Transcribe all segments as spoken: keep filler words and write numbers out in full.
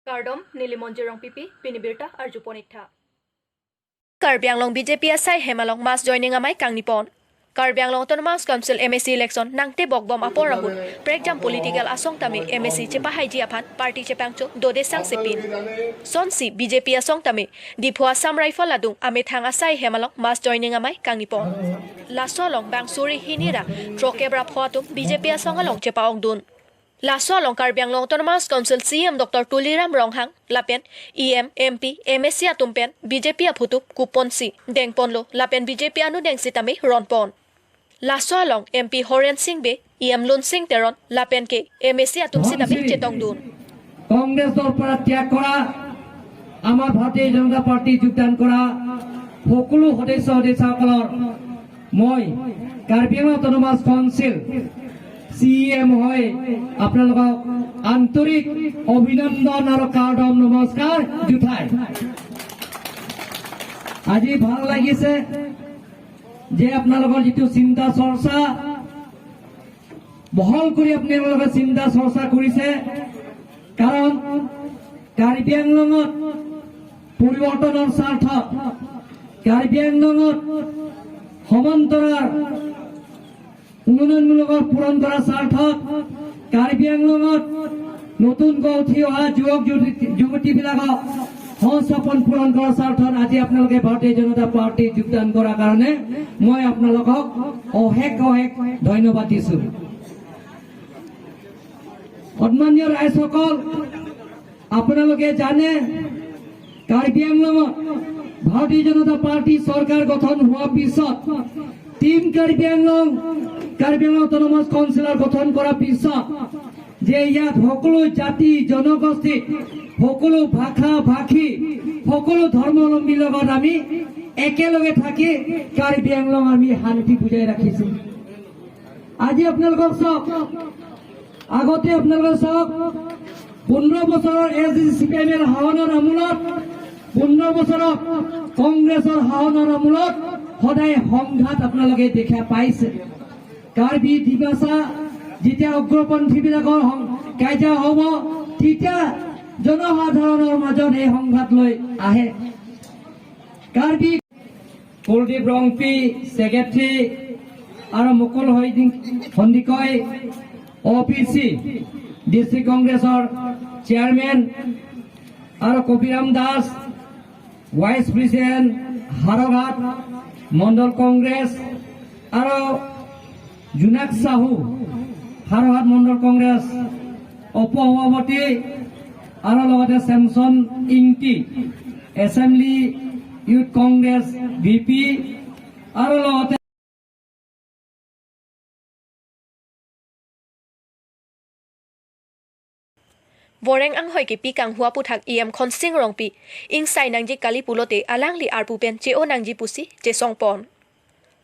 Kardom, neli Monjir Rongpipi, pini birta arjupon iktha. Karbi Anglong B J P asai hem along mass joining amei kangnipon. Karbi Anglong Autonomous Council M A C election nangtebok bom apor ahut prekjam political asong tame M A C chepahaiji aphan party chepangcho dode sangsepin. Sonsi B J P asong tame Diphu Assam Rifle adung amethang asai hem along mass joining amei kangnipon. Laso along bang suri hini ra throkep ra pho atum B J P asong along chepa-ongdun. Laso along Karbi Anglong Autonomous Council C E M Doctor Tuliram Ronghang lapen E M, M P, M A C atum pen B J P aphutup kuponsi dengponlo lapen B J P anudeng sitame ronpon. Laso along M P Horen Sing Bey, E M Lunsing Teron lapen ke M A C atum sitame chetongdun. কংগ্ৰেছৰ পৰা ত্যাগ কৰা, আমাৰ ভাৰতীয় জনতা পাৰ্টি যোগদান কৰা সকলো সদস্য সদস্যাসকলৰ মই কাৰ্বি আংলং অট'নমাছ কাউন্সিল চি ই এম হৈ আপোনালোকক আন্তৰিক অভিনন্দন আৰু কাৰ্ডম নমস্কাৰ জুঠাই। আজি ভাল লাগিছে যে আপোনালোকৰ যিটো চিন্তা চৰ্চা, বহল কৰি আপোনালোকে চিন্তা চৰ্চা কৰিছে, কাৰণ কাৰ্বি আংলঙত পৰিৱৰ্তনৰ স্বাৰ্থত, কাৰ্বি আংলঙত সমান্তৰাল উন্নয়নমূলকৰ পূৰণ কৰাৰ স্বাৰ্থত, কাৰ্বি আংলঙত নতুনকৈ উঠি অহা যুৱক যুৱতী, যুৱতীবিলাকক সংস্থাপন পূৰণ কৰাৰ স্বাৰ্থত আজি আপোনালোকে ভাৰতীয় জনতা পাৰ্টিত যোগদান কৰাৰ কাৰণে মই আপোনালোকক অশেষ অশেষ ধন্যবাদ দিছোঁ। সন্মানীয় ৰাইজসকল, আপোনালোকে জানে, কাৰ্বি আংলঙত ভাৰতীয় জনতা পাৰ্টি চৰকাৰ গঠন হোৱাৰ পিছত, টিম কাৰ্বি আংলং, কাৰ্বি আংলং অট'নমাছ কাউন্সিলৰ গঠন কৰাৰ পিছত যে ইয়াত সকলো জাতি জনগোষ্ঠী, সকলো ভাষা ভাষী, সকলো ধৰ্মাৱলম্বীৰ লগত আমি একেলগে থাকি কাৰ্বি আংলং আমি শান্তি বজাই ৰাখিছোঁ। আজি আপোনালোকক চাওক, আগতে আপোনালোকে চাওক, পোন্ধৰ বছৰৰ S D C P I M L শাসনৰ আমোলত, পোন্ধৰ বছৰত কংগ্ৰেছৰ শাসনৰ আমোলত সদায় সংঘাত আপোনালোকে দেখা পাইছে। কাৰ্বি ডিমাচা যেতিয়া উগ্ৰপন্থীবিলাকৰ সং-, কাজিয়া হ'ব, তেতিয়া জনসাধাৰণৰ মাজত এই সংঘাত লৈ আহে। কাৰ্বি কুলদীপ ৰংপি, ছেক্ৰেটাৰী, আৰু মুকুল সৈদিং-, সন্দিকৈ, অ' পি চি, ডিষ্ট্ৰিক্ট কংগ্ৰেছৰ চেয়াৰমেন, আৰু কবিৰাম দাস, ভাইচ প্ৰেচিডেণ্ট, হাৰঘাট মণ্ডল কংগ্ৰেছ, আৰু জোনাক চাহু, হাৰঘাট মণ্ডল কংগ্ৰেছ, অপ সভাপতি, আৰু লগতে Semson Ingti, assembly youth Congress, V P, আৰু লগতে Voreng anghoi kepi kanghu aputhak E M Khonsing Rongpi ingsai nangji kali pulote alangli arpu pen che-o nangji pusi chesongpon.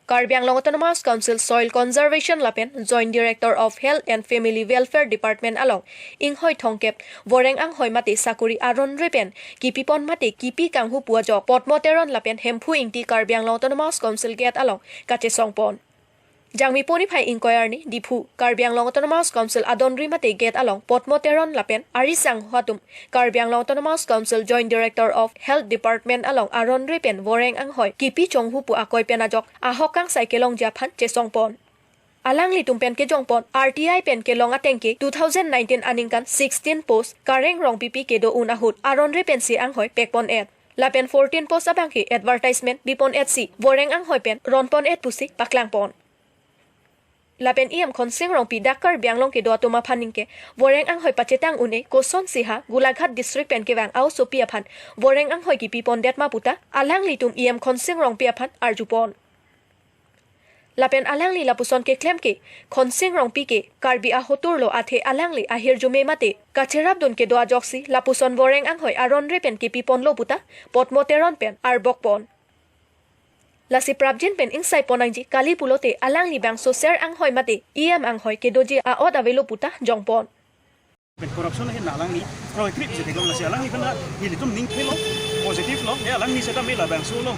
Karbi Anglong Autonomous Council Soil Conservation lapen Joint Director of Health and Family Welfare Department along inghoi thomkep Voreng anghoi mate sakori aron re pen kipipon mate kipi kanghu pu ajok Potmo Teron lapen Hemphu Ingti Karbi Anglong Autonomous Council gate along kachesongpon. Jangmi poni phai ingkoi arni Diphu, Karbi Anglong Autonomous Council adonri mate gate along Potmo Teron lapen ari sangho atum Karbi Anglong Autonomous Council Joint Director of Health Department along aron re pen Voreng anghoi kipi chonghu pu akoi pen ajok ahok kangsai kelongji aphan chesongpon. Alanglitum pen kejongpon R T I pen kelong ateng ke two thousand nineteen aningkan sixteen post Kareng Rongpipi kedo un ahut aron re pensi anghoi pekpon et. Lapen fourteen post abang ke advertisement bipon etsi Voreng anghoi pen ronpon et pusi paklangpon. Lapen E M Khonsing Rongpi dak Karbi Anglong kedo atum aphan ningke Voreng anghoi pachetang un-e kosonsi ha Golaghat district pen kevang a-osopi aphan Voreng anghoi kipipon det ma puta alanglitum E M Khonsing Rongpi aphan arjupon. Lapen alangli lapuson keklem ke, Khonsing Rongpi ke Karbi ahotur lo athe alangli ahirjume mate kacherapdun kedo ajoksi lapuson Voreng anghoi aron re pen kipiponlo puta Potmo Teron pen arbokpon. Lasi prapjin pen ingsaipon nangji kali pulote alangli bangso ser anghoi mate E M anghoi kedoji a-ot avelo puta jongpon. Corruption ahin alangli kroikrip si theklong, lasi alangli aphan nelitum ning thelo, positive lo, ya alangli seta me labangso lo.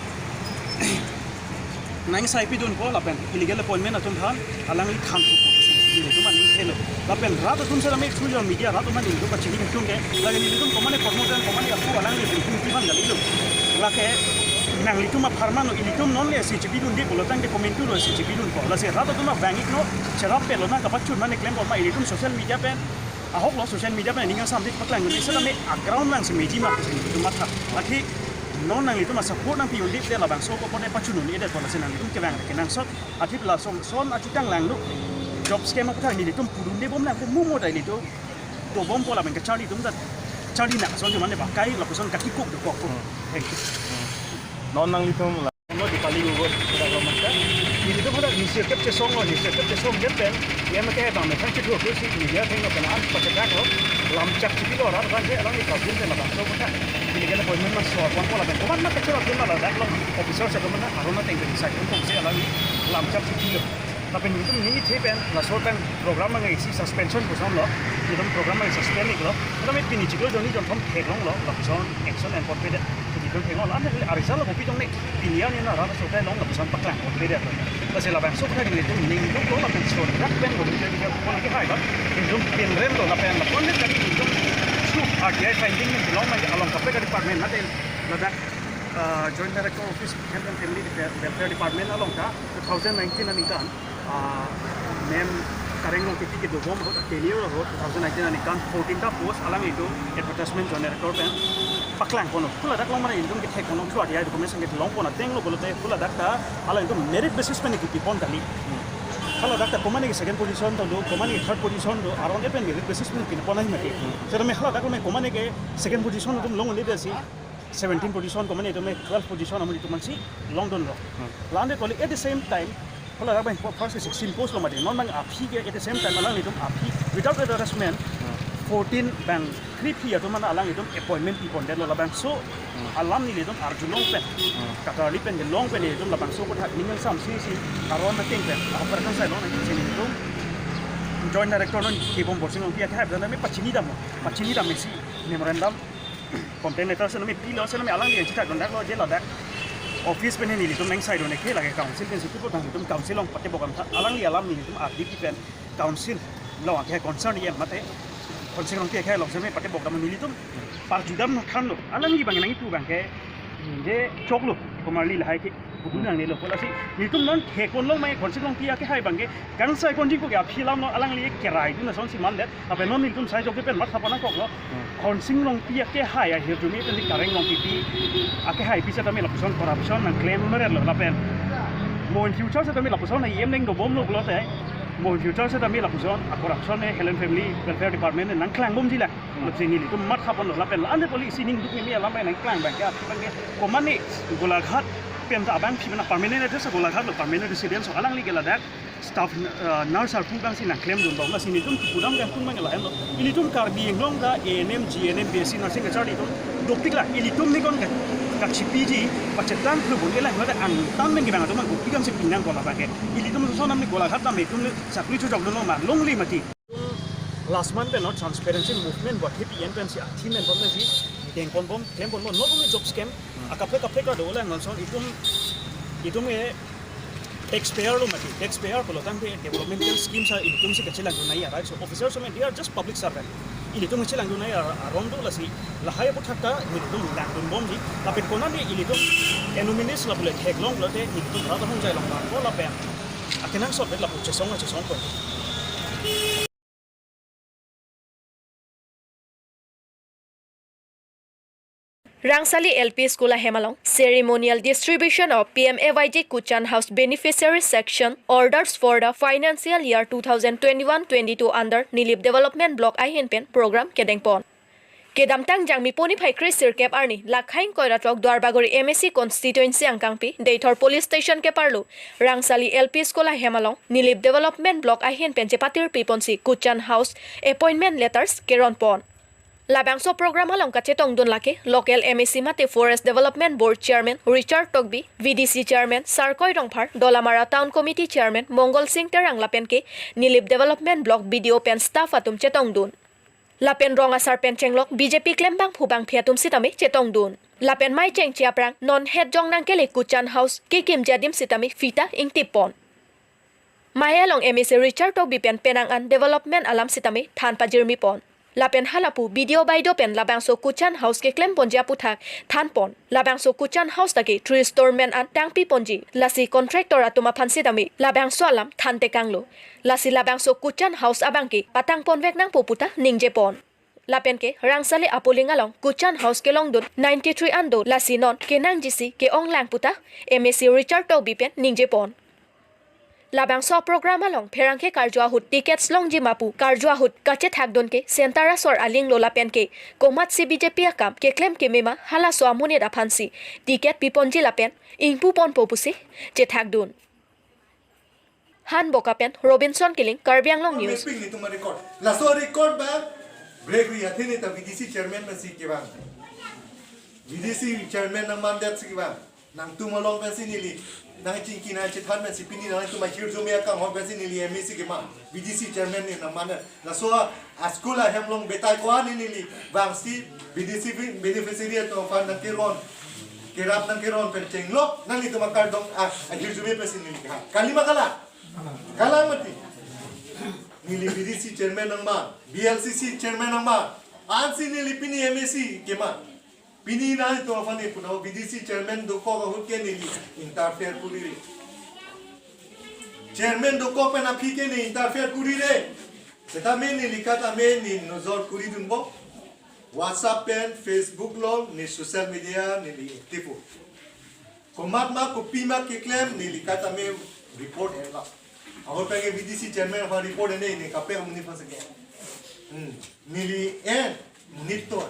Nang saipidunpo lapen illegal appointment atum aphan alangli than thupo. Atum aning thelo. Lapen rat atum seta me through your media rat atum aning atum kachini kachung ke. Lake nelitum komane promotion komane aku alangli aning atum kipan kali lo. Lake nanglitum apharman lo, ilitum non le isi chepidunde pulo tangte comment lo isi chepidunpo. Lasi rat atum abang ik no cherap pelo na kapachun mane klem ma ilitum social media pen. Ahok lo social media pen ning samdik paklang ni seta me a ground lang si meji ma ilitum matha. Lake non nanglitum asupport nangpi un'edetde labangso ko pone pachun un'edet pulo si nanglitum kevang kenangsot. Athip lason son achikang langlo. Job scam aputhak nelitum pudundebom nang ko mumo dai nelitum dobompo lapen kacharli atum ta charli nang ason atum mane bakai lapuson kakikuk dokok. Hmm. Thank you. Hmm. Non nanglitum la. No Dipali Gogoi, dak lo maka. Nelitum hadak initiative chesong lo, initiative chesong det pen. Yam ke bang me thank you to si media thengno pen an pachethak lo. Lamchak chipilo rat kan se alangli kabun pen labangso aputhak. Ilitum appointment ma so apon ko lapen komat ma kacharap dun ma ladak lo. Officer si atum na arona teng pen sai atum si alangli lamchak chipilo. Lapen nelitum ningje pen laso tang program nangsi suspension puson lo. Nelitum program nang suspend ik lo. Nelitum pini chiklo jonni jonthom theklong lo. Lapuson action and portfolio nelitum theklong lo. Ante arisa lo kopi jong ne pini arni na rat so theklong lapuson paklang portfolio. Lasi labangso aputhak nelitum ningduk lo lapen so dak pen lo nelitum pon ke hai lo. Nelitum pinrem lo lapen lapuson ne tadi nelitum su R T I finding nelitum long nang along kaprek department mate ladak, ah, Joint Director Office Health and Family Welfare Department along ta two thousand nineteen aningkan, ah, Ma'am Kareng Rongpipi kedobom ahut, tenure ahut, two thousand nineteen aningkan fourteen ta post alanglitum advertisement Joint Director pen paklang kono. Haladak long mane nelitum kethek kono, through R T I documents nelitum long kono, ateng lo pulote haladak ta alanglitum merit basis pen kipipon kali. Haladak ta komane ke second position do, komane ke third position do, aron pen merit basis pen pinpon ahi mati. Seta me haladak lo me komane ke second position atum long un'edetsi seventeen position komane atum me twelve position amonit atum si longdunlo. Hmm. La-ante kali at the same time, haladak abang first ke sixteen post lo mati. Non abang aphi ke at the same time alanglitum aphi without advertisement, hmm, fourteen abang krephi atum mane alanglitum appointment pipondetlo labangso, hmm, alam nelitum arjulong pen. Hmm. Kakarli pen kelong pen nelitum labangso aputhak ning samsi si aron ateng pen. Ahok kangsai long nelitum Joint Director non kebom Borsing Rongpi akhai abang me pachini dam. Pachini dam si memorandum complaint letter seta me pilo seta me alangli chithak dun dak lo je ladak office pen nelitum nang sai dun ke lake council pen si pu tang nelitum council along patebok damtha alangli alam nelitum R D P pen council along ke concern yam mate council along ke along seta me patebok dam nelitum parjudam thanlo alangli abang nangpu abang ke je choklo komarli lahai ke budun nangnelo pulo si nelitum non thek ponlong me Khonsing Rongpi akehai abang ke kangsai konjing ko ke aphi alam lo alangli kerai dun asonsi mandet. Lapen non nelitum sai jok pen mat sapon nangkoklo. Hmm. Khonsing Rongpi akehai ahirjume pen si Kareng Rongpipi akehai pi seta me lapuson corruption nangklem meretlo lapen mo in future seta me lapuson na yem neng dobomlo pulote mo in future seta me lapuson a corruption ne Health and Family Welfare Department ne nangklangbomji la. Hmm. Lasi nelitum mat sapon lo lapen la-ante policy ningduk meme alam pen nangklang abang ke aphi abang ke komane Golaghat pen ta abang phi mena permanent address Golaghat lo permanent residence alangli ke ladak staff, uh, nurse arpu abang si nangklemdun bang lasi nelitum kipudam kan pun abang lahenlo. Ilitum Karbi Anglong ta A N M, G N M, B S C nursing kacharli atum dopik la ilitum ni kon ka, kachipiji pachetang phubun ela hingga angtan abang ke abang atum abang dopik abang si pinang ko labang ke. Ilitum so nam ni Golaghat nam ilitum ni sakri chojokdunlo ma longle mati. Last month pen no transparency movement buat H P N pen si a team pen bom si dengpon bom klempon bom not only job scam, hmm, akaprek kaprek ka dolang non son itum itum e taxpayer lo mati taxpayer pulo tangte developmental schemes a itum si kachelangdun nai arai so officers so they are just public servant. Ilitum kachelangdun nai aron do lasi lahai aputhak ta ilitum langdun bomji lapen konane ilitum anonymous la pule theklong pulote ilitum rat ahong jai long ko lapen akenangsot det lapu chesong chesong ko. Rangsali L P School ahem along ceremonial distribution of P M A Y G Kuchan House Beneficiary Section Orders for the financial year two thousand twenty-one twenty-two under Nilip Development Block ahin pen program kedengpon. Kedamtang Jangmi puni phai kre sirkep arni, Lakhaing Koiratok Duarbagori M A C constituency angkangpi, Deithor Police Station keparlo, Rangsali L P School ahem along, Nilip Development Block ahin pen chepatir piponsi, Kuchan House appointment letters keronpon. Labangso program along kachetongdun lake, local M A C mate Forest Development Board Chairman Richard Tokbi, V D C Chairman Sarkoi Rongphar, Dolamara Town Committee Chairman Mongol Sing Terang lapen ke, Nilip Development Block B D O pen staff atum chetongdun. Lapen rong asar pen chenglok B J P klembang phubang phi atum sitame chetongdun. Lapen mei chengche aphrang non het jong nangkele Kuchan House kekimji adim sitame fita ingtippon. Maya along M A C Richard Tokbi pen penang an development alam sitame than pajirmi pon. Lapen halapu B D O baido pen labangso Kuchan House keklem ponji aputhak than pon. Labangso Kuchan House ta ke three store men an tangpi ponji. Lasi contractor atum aphan sitame labangso alam than tekanglo. Lasi labangso Kuchan House abang ke patang ponvek nangpo puta ningje pon. Lapen ke Rangsali Apuling along Kuchan House kelongdun ninety-three an do, lasi non kenangjisi ke-ong lang puta M A C Richard Tokbi pen ningje pon. Labangso program along pherangke karju ahut tickets longji ma pu karju ahut kachethakdun ke center asor alinglo lapen ke komatsi B J P akam keklem keme ma halaso amonit aphansi ticket piponji lapen ingpu ponpo pusi chethakdun. Hanboka pen Robinson Killing, Karbi Anglong News. Mapping netum a-record. Laso record ba break ri athe neta V D C chairman pensi kevang. V D C chairman nangmandet si kevang. Nangtum along pensi neli nangchingki nangchethan pensi pini nangtum ahirjume akanghon pensi neli M A C kema. V D C chairman ne nangmandet. Laso a-school ahem along betai ko-an neli vangsi V D C beneficiary atum aphan nangkeron, kerap nangkeron pen chenglok nanglitum akardom a, ahirjume pensi neli keha. Kali ma kalang? Kalang mati. Neli V D C chairman nangma, V L C C chairman nangma. Ansi neli pini M A C kema. Pini nangtum aphan ne puna V D C chairman dokok ahut ke neli interfere kurire. Chairman dokok pen aphi ke ne interfere kurire. Setame neli katame ne nojor kuridunbom. WhatsApp pen, Facebook along, ne social media neli active o. Komat ma kopi ma keklem neli katame report enlo. Ahut penke V D C chairman aphan report ene ne kape amonit aphan seke. Hmm. Neli en monit toi.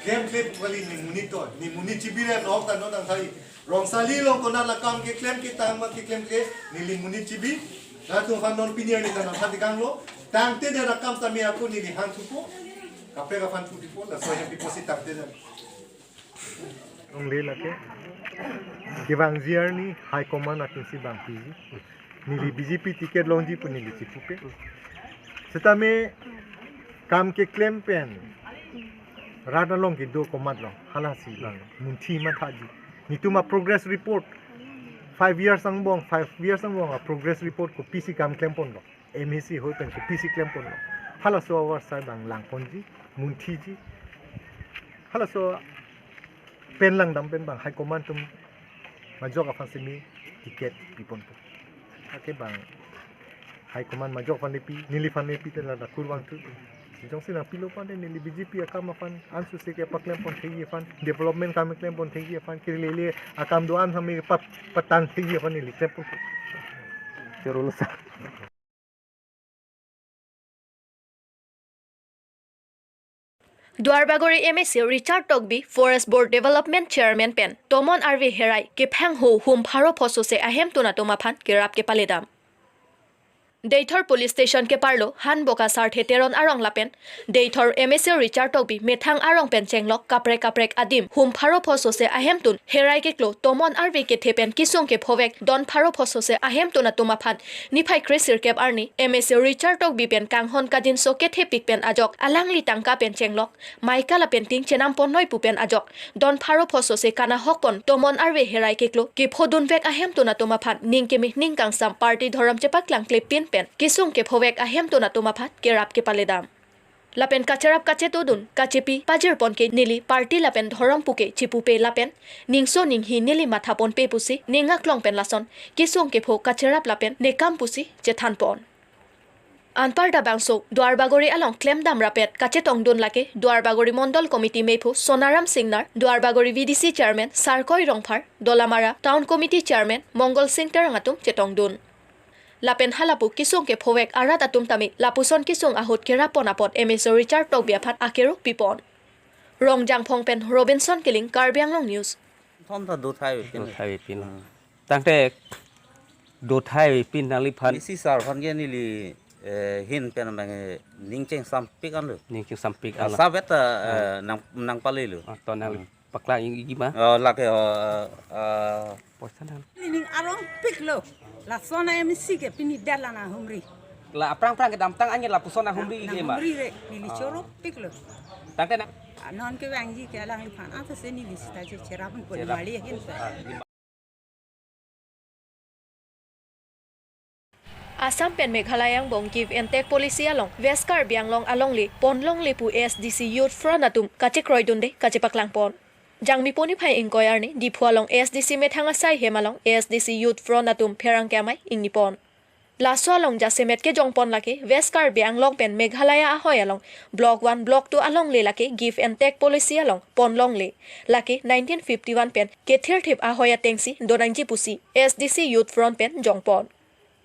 Klemkle pu kali ne monit toi. Ne monit chibi re nok ta no tang thai. Rangsali along konat la kam keklem ketang ma keklem ke neli monit chibi. Latum aphan non pini arni ta nangphan tekanglo. Tangte de akam sitame ako neli hanthupo. Kaprek aphan thupo. Laso ahem pipo si tangte de. Longle lake. Kevangji arni High Command atumsi vangpiji. Neli B J P ticket longji pu neli chipupe. Setame kam keklem pen rat along kedo komat along halasi vang munthi mathaji. Netum a-progress report five years angbong, five years angbong a-progress report kopisi kam klem ponlo. M A C ahoi pen kopisi klem ponlo. Halaso avarsai vang lang ponji, munthiji. Halaso pen langdam pen vang High Command atum majok aphan semi ticket piponpo. Ake vang High Command majok aphan nepi, neliphan nepi te lada kurvangthu. Jongsi nangpilo pante neli B J P akam aphan ansose kepaklem pon thekji aphan, development kam klem pon thekji aphan, kelele akam do-an sami pa, patan thekji aphan neli klem ponpo. Chorolo sa. Duarbagori M A C Richard Tokbi, Forest Board Development Chairman pen Tomon Arve Herai kephangho hum pharo phosose ahemtun atum aphan kerap kepaledam. Deithor Police Station keparlo Hanboka Sarthe Teron arong lapen Deithor M A C Richard Tokbi methang arong pen chenglok kaprek kaprek adim hum pharo phosose ahemtun Herai keklo Tomon Arve kethe pen kesung kephovek don pharo phosose ahemtun atum aphan niphai kre sirkep arni M A C Richard Tokbi pen kanghon kajinso kethepik pen ajok alangli tangka pen chenglok maika lapen ting chenam ponnoi pu pen ajok don pharo phosose kanahok pon Tomon Arve Herai keklo kephodunvek ahemtun atum aphan ning keme ning kangsam party dhorom chepaklang klepin pen kesung kephovek ahemtun atum aphan kerap kepaledam. Lapen kacherap kachetodun kachepi pajir pon ke neli party lapen dhorom puke chipupe lapen ningso ninghi neli matha ponpe pusi ning aklong pen lason kesung kepho kacherap lapen nekam pusi chethan pon. Anparta bangso Duarbagori along klemdam rapet kachetongdun lake Duarbagori Mondol Committee mephu Sonaram Singnar, Duarbagori V D C Chairman Sarkoi Rongphar, Dolamara Town Committee Chairman Mongol Singh Terang atum chetongdun. Lapen halapu kesung kephovek arat atum tame lapuson kesung ahut kerap pon apot M A C Richard Tokbi aphan akero pipon. Rongjangphong pen Robinson Killing, Karbi Anglong News. Thon ta do thai pin. Do thai pin. Hmm. Tangte do thai pin nangliphan. Isi sar phan ke neli, eh, hin pen bang, eh, ning chengsampik anlo. Ning chengsampik anlo. Savet ta, eh, nang, nangpalelo. Ah, to nang paklang ing igi ma. Oh, lake, oh, eh, Poisa nang. Neli ning arongpiklo. Lason a-M C ke pini dalan ahumri. La aphrang phrang kedamtang ange lapuson ahumri ke ma. Nahumri re, neli choropiklo. Tangte na. Ah, non kevangji ke alangliphan. Ata se neli sita je cherap pon. Cherap. Mali ahin. Ah, di ma. Assam pen Meghalaya angbong give and take policy along West Karbi Anglong alongle ponlongle pu A S D C Youth Front atum kachekroidunde kachepaklangpon. Jangmi poni phai ingkoi arni Diphu along A S D C methang asai hem along A S D C Youth Front atum pherangke amei ingnipon. Laso along jasemet kejongpon lake West Karbi Anglong pen Meghalaya ahoi along Block one, Block two alongle lake give and take policy along ponlongle, lake nineteen fifty-one pen kethirthip ahoi atengsi donangji pusi A S D C Youth Front pen jongpon.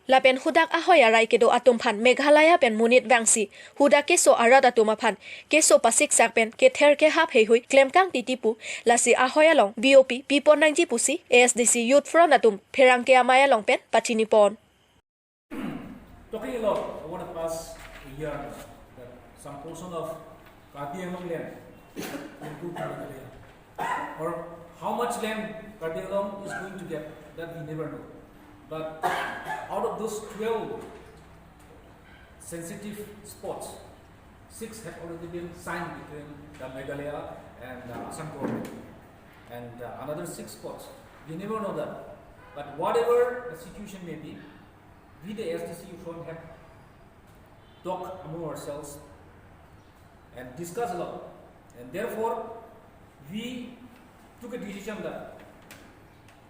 Lapen hudak ahoi arai kedo atum aphan Meghalaya pen monit vangsi hudak keso arat atum aphan keso pasiksak pen kether kehap heihui klemkang titi pu, lasi ahoi along B O P pipon nangji pusi A S D C Youth Front atum pherangke amei along pen pachinipon. Talking a lot over the past year that some portion of Karbi Anglong land will go to Meghalaya. Or how much land Karbi Anglong is going to get, that we never know. But out of those twelve sensitive spots, six have already been signed between the Meghalaya and the Assam government. And uh, another six spots, we never know that. But whatever the situation may be, we the A S D C Youth Front have talked among ourselves and discussed a lot. And therefore, we took a decision that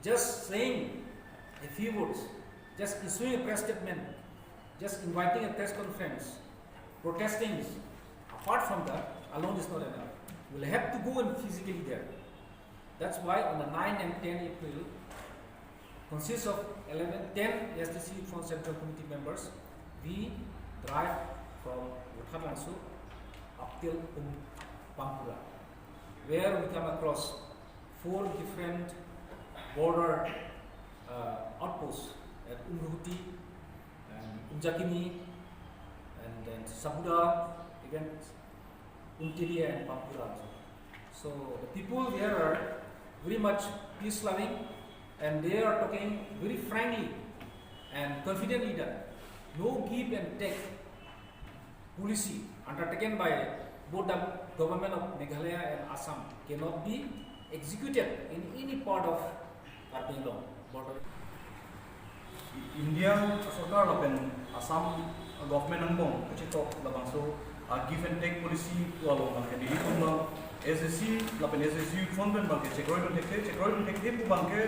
just saying a few words, just issuing a press statement, just inviting a press conference, protesting, apart from that, alone is not enough. We'll have to go and physically there. That's why on the nine and ten April, consists of eleven, ten A S D C Youth Front Central Committee members, we drive from Vothatlangso up till um, Pampura, where we come across four different border uh, outposts at Umruhuti and Umjakini and then Sabuda, even Umtili and Pampura also. So the people there are very much peace loving and they are talking very frankly and confidently that no give and take policy undertaken by both the government of Meghalaya and Assam cannot be executed in any part of Karbi Anglong border. India sorkar lapen Assam government angbong kachetok labangso a give and take policy pu along abangke nelitum abang S S C lapen S S C Youth Front pen abangke chekroidun thekthe, chekroidun thekthe pu abangke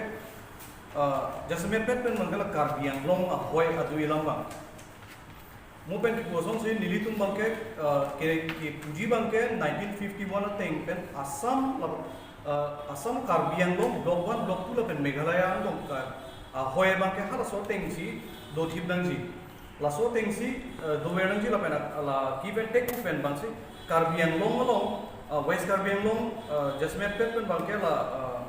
ah, jasemetpet pen abangke la Karbi Anglong ahoi adui alam abang. Mo pen kipu asonsi nelitum abangke ah, ke kepuji abangke nineteen fifty-one ateng pen Assam la ah, Assam Karbi Anglong Block one, Block two lapen Meghalaya angbong ka ahoi abangke halaso atengsi dothip nangji. Laso atengsi ah, dover nangji lapen ah, la give and take pen abangsi Karbi Anglong along ah, West Karbi Anglong ah, jasemetpet pen abangke la ah,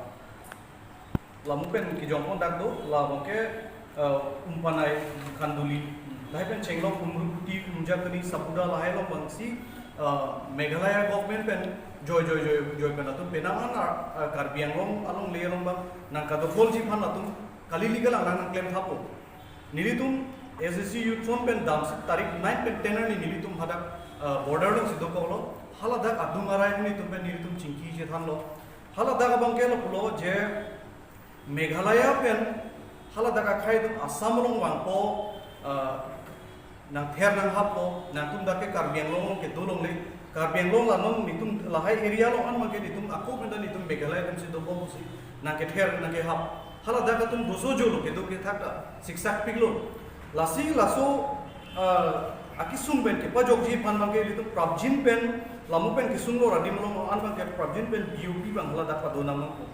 lamu pen kejongpon dak do, la abangke ah, Umpanai, Khanduli, lahai pen Chenglong, Umruhuti, Umjakini, Sabuda lahai along abangsi ah, Meghalaya government pen joi joi joi joi pen latum penang an ah, Karbi Anglong alongle along abang nangkadokholji aphan latum kali legal lang nangklem thapo. Nelitum S S C Youth Front pen damsi tarik nine pen ten arni nelitum hadak ah, border alongsi dokoklo, haladak adung arai nelitum pen nelitum chingki chethanlo. Haladak abangke lapulo je Meghalaya pen haladak akhei atum Assam along vangpo ah, nangther nanghappo, nangtum dak ke Karbi Anglong along kedo longle, Karbi Anglong la non nelitum lahai area along an abangke nelitum ako pen ta nelitum Meghalaya atumsi dobom pusi nangkether nangkehap. Haladak atum doso jolo kedo kethak ta siksak piklo. Lasi laso ah, akesung pen kepajokji aphan abangke nelitum prapjin pen lamu pen kesung lo radim along an abangke prapjin pen B O P abang haladak padonang nangpo.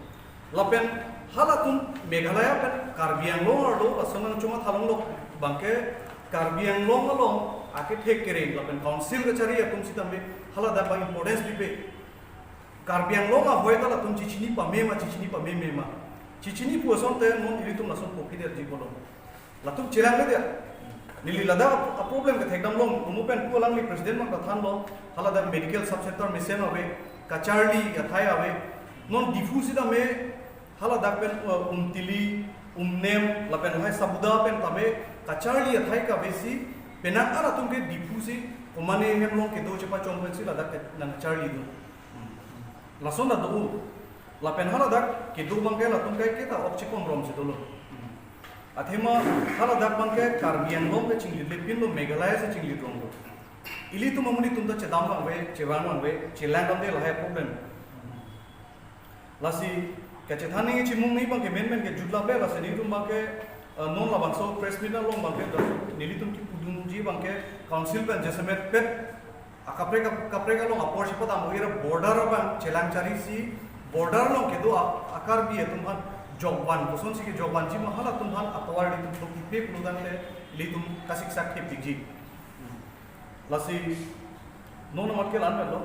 Lapen halatum Meghalaya pen Karbi Anglong arlo lason nangchoma thalonglo abangke Karbi Anglong along akethek kere lapen council kachari atum sitame haladak abang importance pipe. Karbi Anglong ahoi ta latum chichini pamema, chichini pamemema. Chichini pu asonte non ilitum lason pokidetji pulo. Latum chirang le dia. Neli ladak a problem kethekdam long, mo pen pu alangli president abang ta thanlo, haladak medical sub center mesen ave, kacharli athai ave. Non Diphu sitame haladak pen uh, Umtili, Umnem, lapen lahai Sabuda pen tame kacharli athai kavesi, penang an atum ke Diphu si, komane hem along kedo chepachong pensi ladak ke nangcharlidun. Lason ta do. Lapen haladak kedo abangke latum kaiketa ok chekom romsi dolo. Athema haladak abangke Karbi Anglong ke chinglit le pinlo, Meghalaya si chinglit ronglo. Ilitum amonit atum ta chedam vangve, chevang vangve, chelang damde lahai problem. Lasi kachethan nangji chimung nangji abangke menmen ke jutlaple, lasi nelitum abangke, eh, non labangso press meet along abangke, nelitum kipudunji abangke council pen jasemet pet akaprek ap-, kaprek along apor si padam, ira border abang chelang chari si border along kedo a-, a-Karbi atum aphan jokvan, kosonsi kejokvanji ma halatum aphan atovar ilitum thok-ipe pulo tangte ilitum kasiksak thepikji. Lasi non amat ke la-an lo.